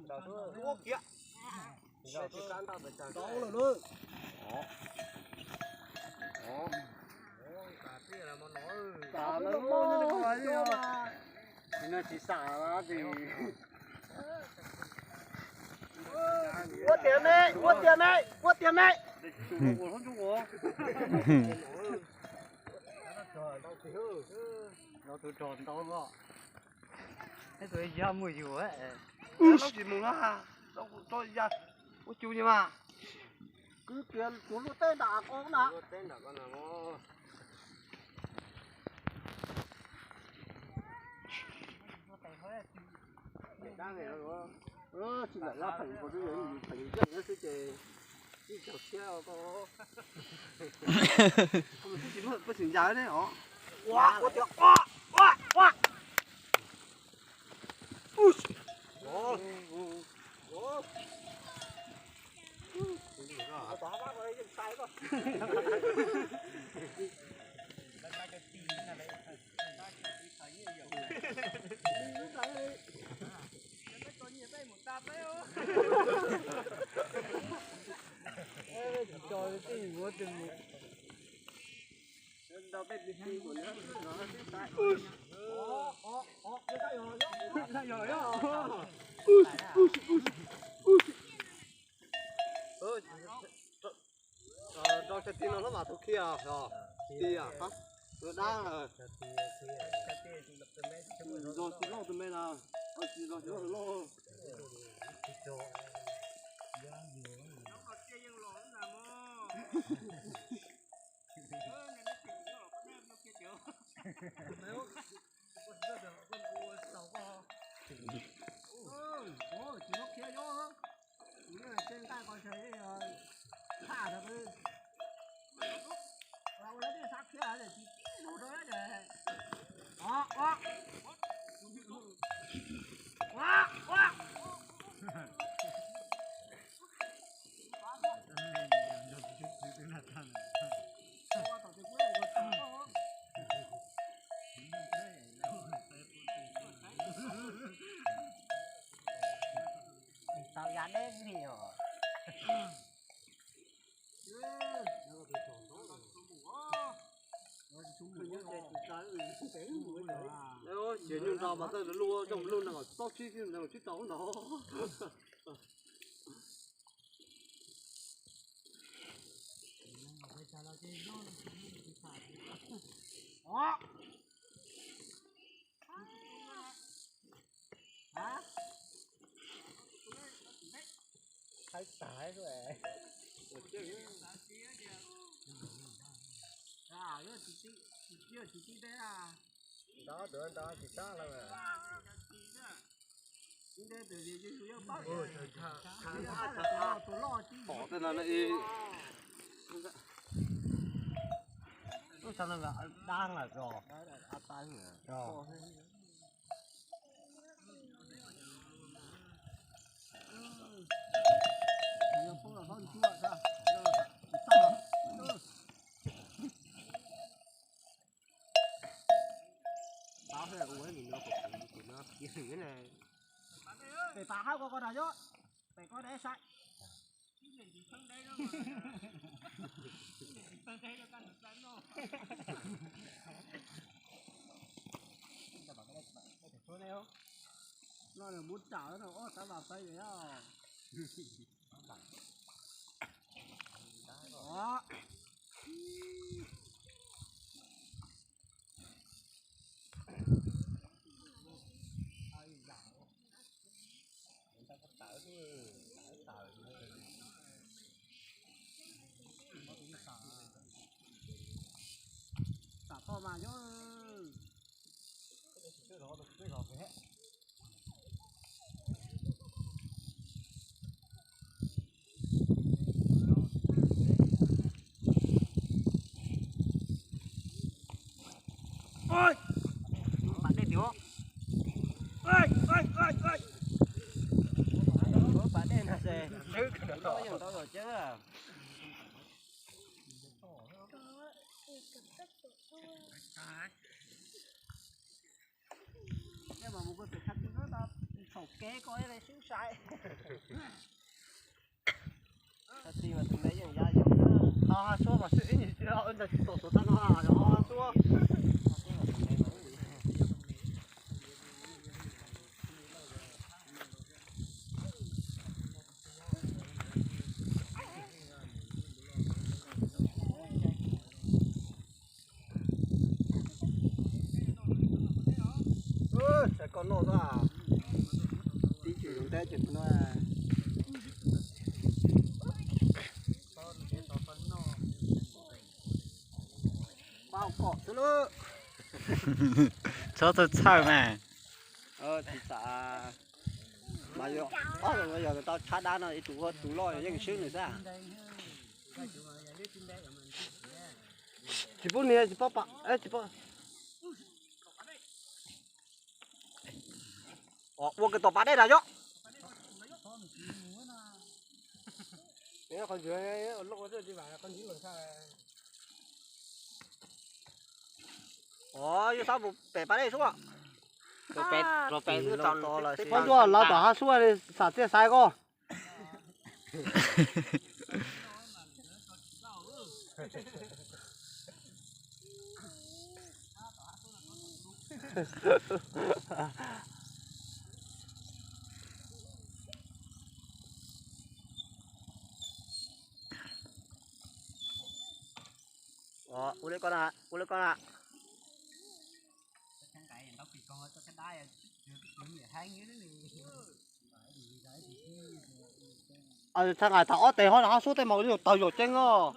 Ua kiag. Tau lawm. Ua tiag me, ua tiag me, ua tiag me. Los tus rog ntau los. Tus ya mus yus. Tsis mus na, tso ya, ua cu li mas. Kwv kiag kuv lub teb nram ko na. Tsis lam lab pheem ko, pheem zeej xwb ces ib txog siab ko. Peb tsis ncas ne os. Ua, ua tias ua, ua, ua. Rau cov tij no hnub mas tau khi os, tij os, dab. Zog tsis loj tus me na, zog tsis loj tus loj. Tau ya deb li os. Ces nyuj nrog mas tawj lub zoo lub no txob tsib nees tsib rau no. Pom tej no ib. Lub sab no dab lawm os. Pem pas hab ko ko nrog nyob, pem ko deb saib. No muab tsam no ob kav vam pais os. Tam pom mas nyob. Pas dej tiag. Pas dej no ces yeej tau los ceeb. Kev ko li sib sai. Tij mas tus me yeej ya yog. Ho ha suab mas sib ib ntsis tom suav tag no ho ha suab. Tsam koj noj xwb, tib tsis zoo teb ces no. Pab kom xwb lawm. Txhob txhawj txhawj mas. Tsis tas, mas yog, yog tau tshab dab no ib tug ua tus loj yeej swb nws xwb. Tsis pub nias, tsis pub pam, tsis pub. Ua kawg tom pas dej na yom. Yus xav mus pem pas dej xwb. Qhov ncua lawv tom ha suab li xam txiaj xaiv koj. Ua li ko na, ua li ko na. Tshaj nqaim thaum ob teg ho no ho xub tej mas ua li tawg yam ceeb os.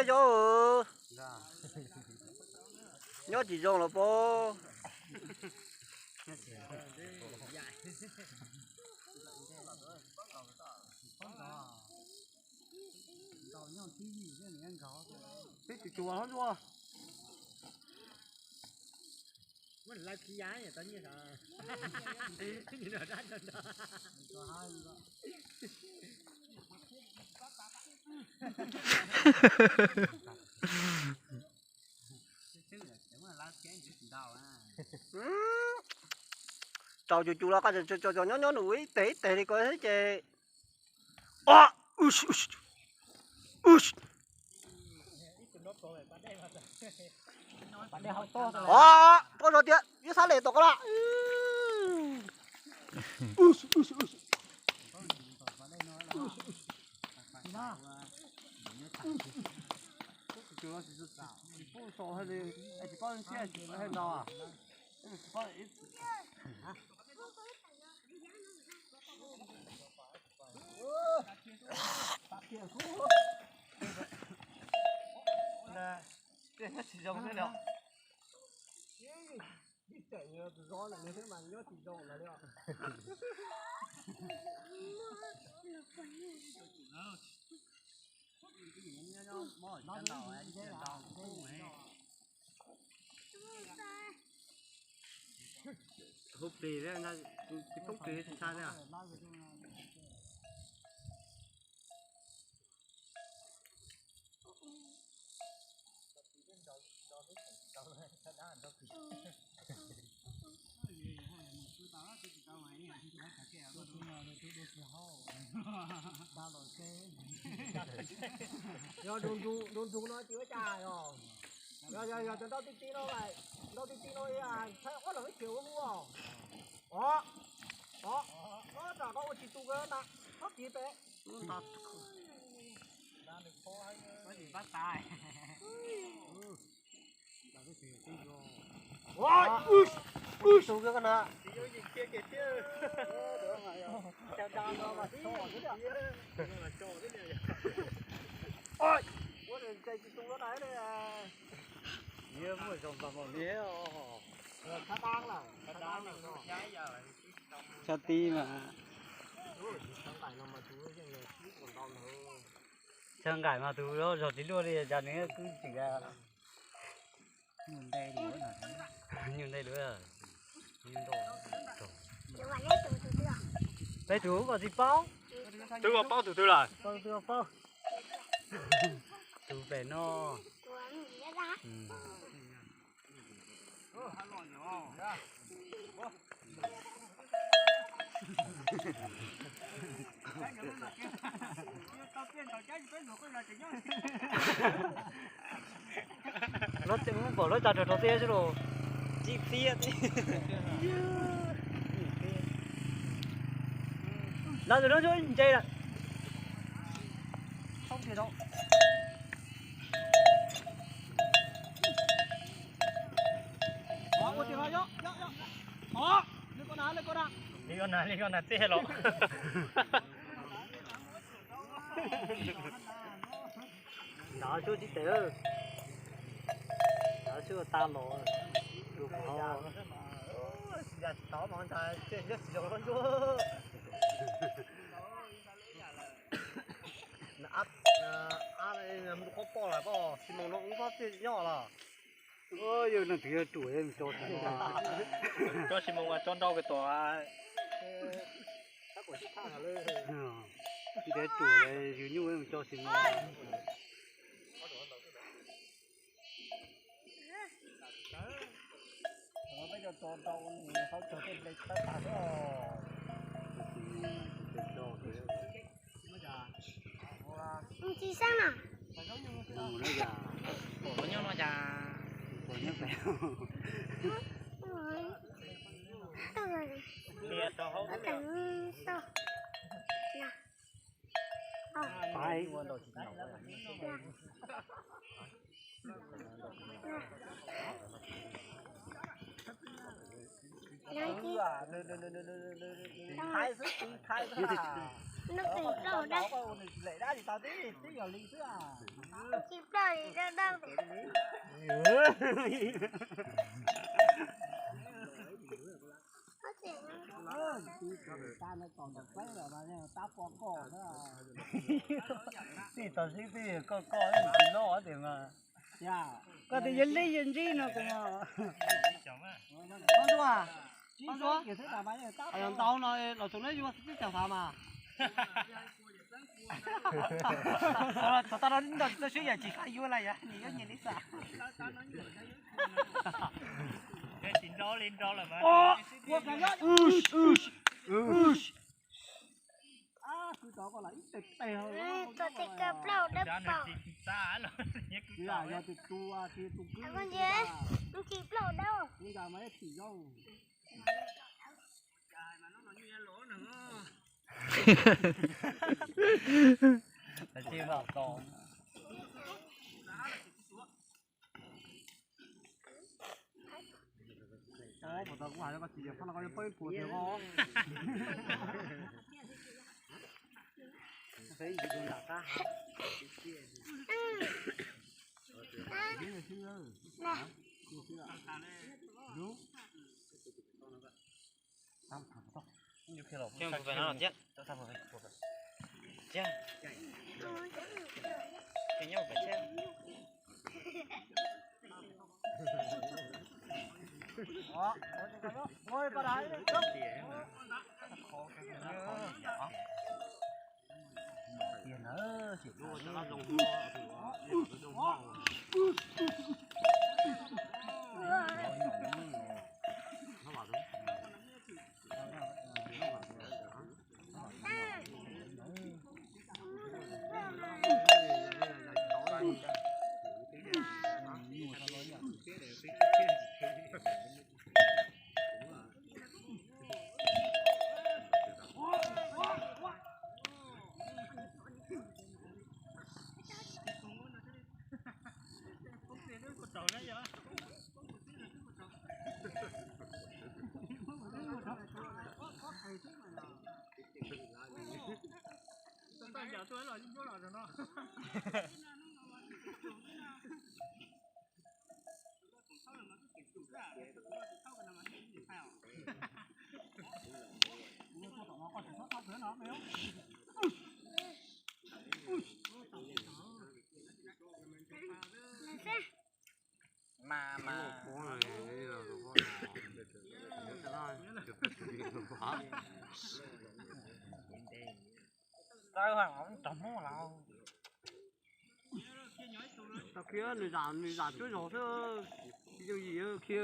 Yog, nyob tsis zoo los pab. Peb tsis tsuas hlob ntsuag. Tsaus cus cus los koj tso nyob nyob nws ua ib teg ib teg li ko thiab ces. Pob zog tiag, ib sab le tom ko lawm. Nyob tsis zoo thiab los. Ib txawm tus zov ntawm nws thiab mas nyob tsis zoo lawm li os. Hu plig, tsis poob plig tsis ntshai li. Yog nrug nrug no tsis ua cas yog. Yog yog yog cov nrau ti ti no, nrau ti ti no ntshai ob leeg ib txhia ua hu os. Os, os, no tsam koj ua tsis tus ko tas, txhob tiv pem. Tus ko na. Ua tsis tus ko tas li. Xyov tib mas. Xyov nqaim mas tus zog tsis luaj li cas nws kuj tsis. Nyuj ntej lawm. Peb tus kom tsis paub. Twb ua paub tus twg lawm. Paub twb ua paub. pem no. Lub tseem pom lub tsa rau rau teb xwb los tib txiab teb. Lawv tus no ntse lawm. Li koj na, li koj na, tej los. Nrad xwb tib tes, nrad xwb tag los. Qhov pom lawm koj, xi moos no ub txhob txij nyob los. Yog leej twg yog ruam yog mus tso xi moos, tso xi moos mas tso nrau kawg tom. Ntiav ruam yws nyuj mus tso xi moos. Tsis xeeb na. Nyob no cas. Tij tau sib tij koj koj tsis loj tias mas. Koj tias yog li yog ntsib no kuv mas. Pab ntuj, pab ntuj, yog ntau no los tsuas neb yuav tib cov fav mas. Thaum tau no sib yam tsis hais yuav lawm yog nyias yuav nyias li xav. Tus tij kawg plaub dawb paug. Yog tus tu, tus tu, tus plaub dawb. Puas tau kuv hais rau koj tsis yog phab no koj yuav pab ib puas tiag os. Mas mas txawb ha rov muag los. Tau khi nws zam, nws zam cuab zog xwb, tsis yooj yim khi.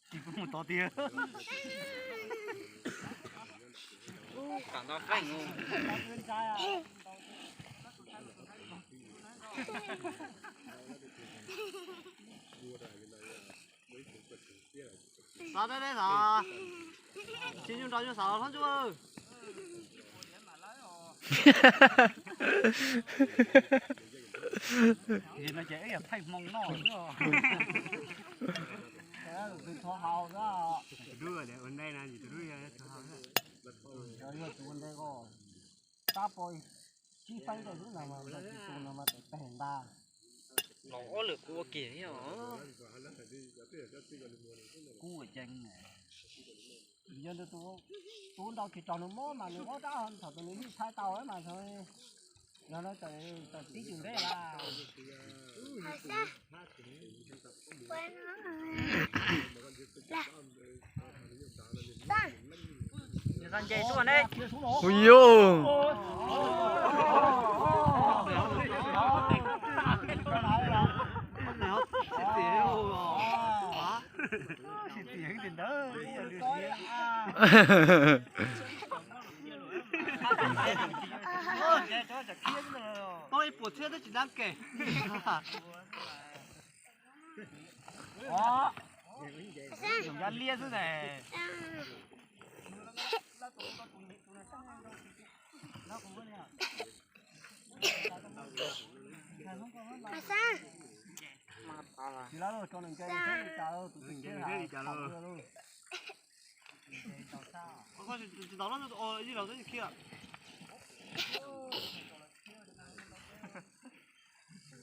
Tsis mus tod tiag. Kam ntau feem. Xav deb deb xav, tsis nyuj nrog nyuj xav los hlob ntsuj. Ces no ces ib yam thaij hmoo noj xwb os. Tus dub ua ntej na, tus dub yog tus hau. Yog tus ua ntej ko, tab pov tsib feeb ntawm xwb no mas tus no mas tes teg ntag. Los ob lwm kuv ua kiag thiab os. Kuv ua ceev. Yog tus, tus nrau kiag tso nws mob mas nws mob rab thaum tus nws yeej thaij tau mas yog no tawm tib cum nteb lawm. Hu yus. Tau ib puas txhiab twb tsis dab ke. Yog liab xwb ne. Tsis lab lauj, tso nws nce li cas lauj, tus twg nce li cas lauj.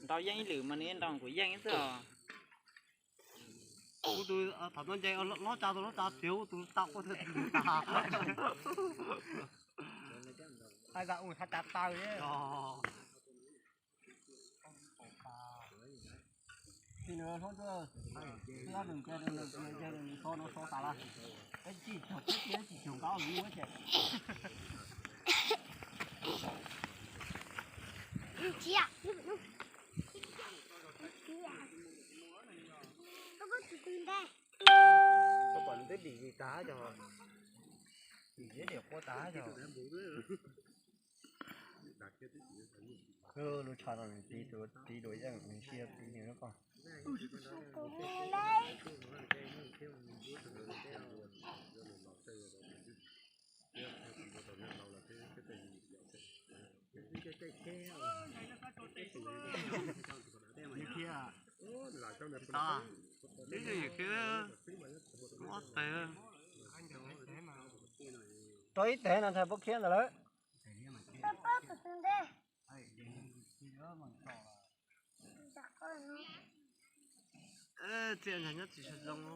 Nrau yeej ib lwm mas nws nrau kuv yeej xwb os. Kuv tus thaum no nce hlob tsa tau hlob tsa tiag, kuv tus tau quaj tiag tiag. Hais tas ua hais tas taw. Tsis nws hlob ntuj, nws nce nws nce nws so no so tas lawm. Peb tsis tug, peb tsis tug nkaub nws ces. Koj pom nws twb dim tag cov, dim dim quaj tag cov. Lub tsho no nws tiv tus tiv dua yeej nws sia tiv nws lub ko. Rau ib teg no ntshai puab khiab ntawd lawm. Txiaj ntsig nyob tsis zoo.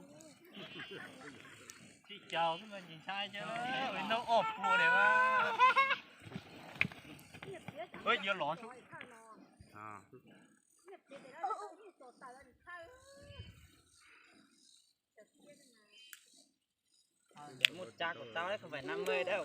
Tsis caug xwb mas ntshai ntshai, ntaub ob puas li mas. Yuav los xwb. Muaj tsa kom tau, không phải năm mươi đâu.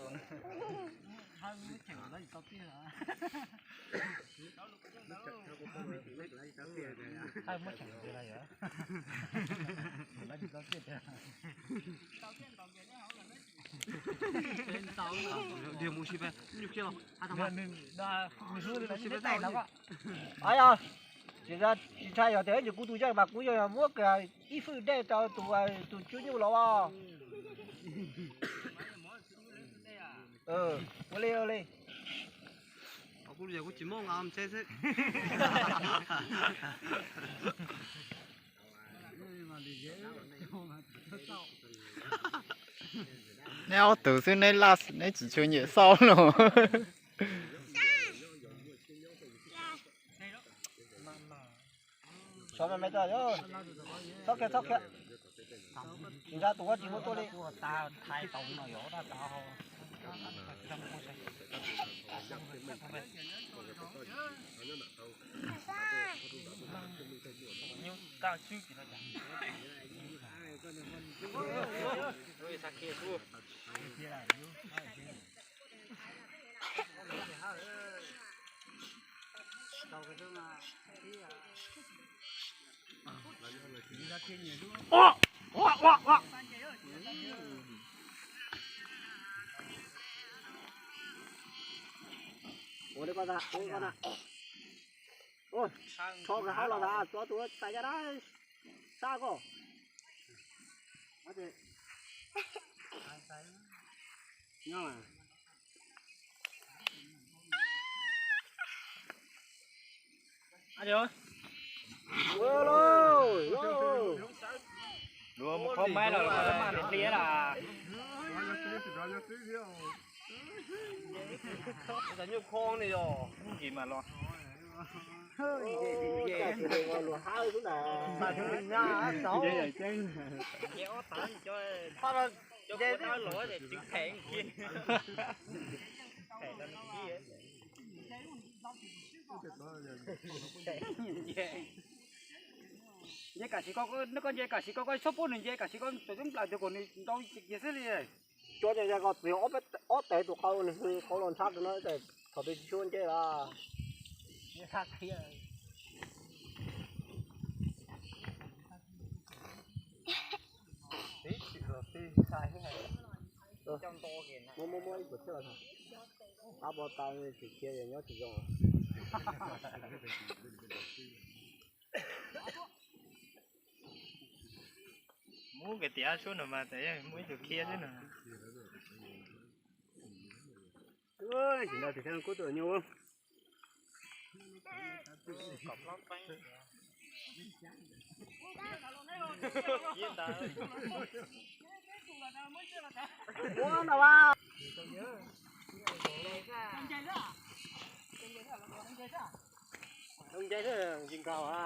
Tsis tshaj yog tias yus kuv tus yeej mas kuv yog muab ib fwj dej rau tus, tus tswb nyuj los as. Ua li, ua li. Kuv tsis muaj nqa mtse xwb. Neb ob tug xwb neb laj, neb tsis tshua nyiam xauj los. Txhob kiag, txhob kiag. Tsis ntshai tus huab tsis muaj tuaj li. Ua li ko tas, ua li ko tas. Tsho kawg hauv los tas, tso tus txais caj dab sab ko. Luag muab qhov maib los mas hliv hliv las. Nyuj khoo ne yog. Ntsis mas los. Ces ob tag cov, cov kuv dawb los ces tsw phem kiag. Nce kam siv ko, koj nce kam siv ko, koj txhob pub nws nce, kam siv ko txawm nplaim tias kom nws ntau kiag xwb li. Cov ko txiv ob tes tus qau nws qau los ntshab rau no, thaum twg tsis tshua nce los. Muab muab muab ib puas thiab los, qab pov tau tsis khiav nyob tsis zoo. Muab kiag tias suab no mas tas muab ib tug khiav xwb no. Tsis nrog tus kub tus nyuj. Ua no a. Zoo nce xwb, ntsis nkaus a.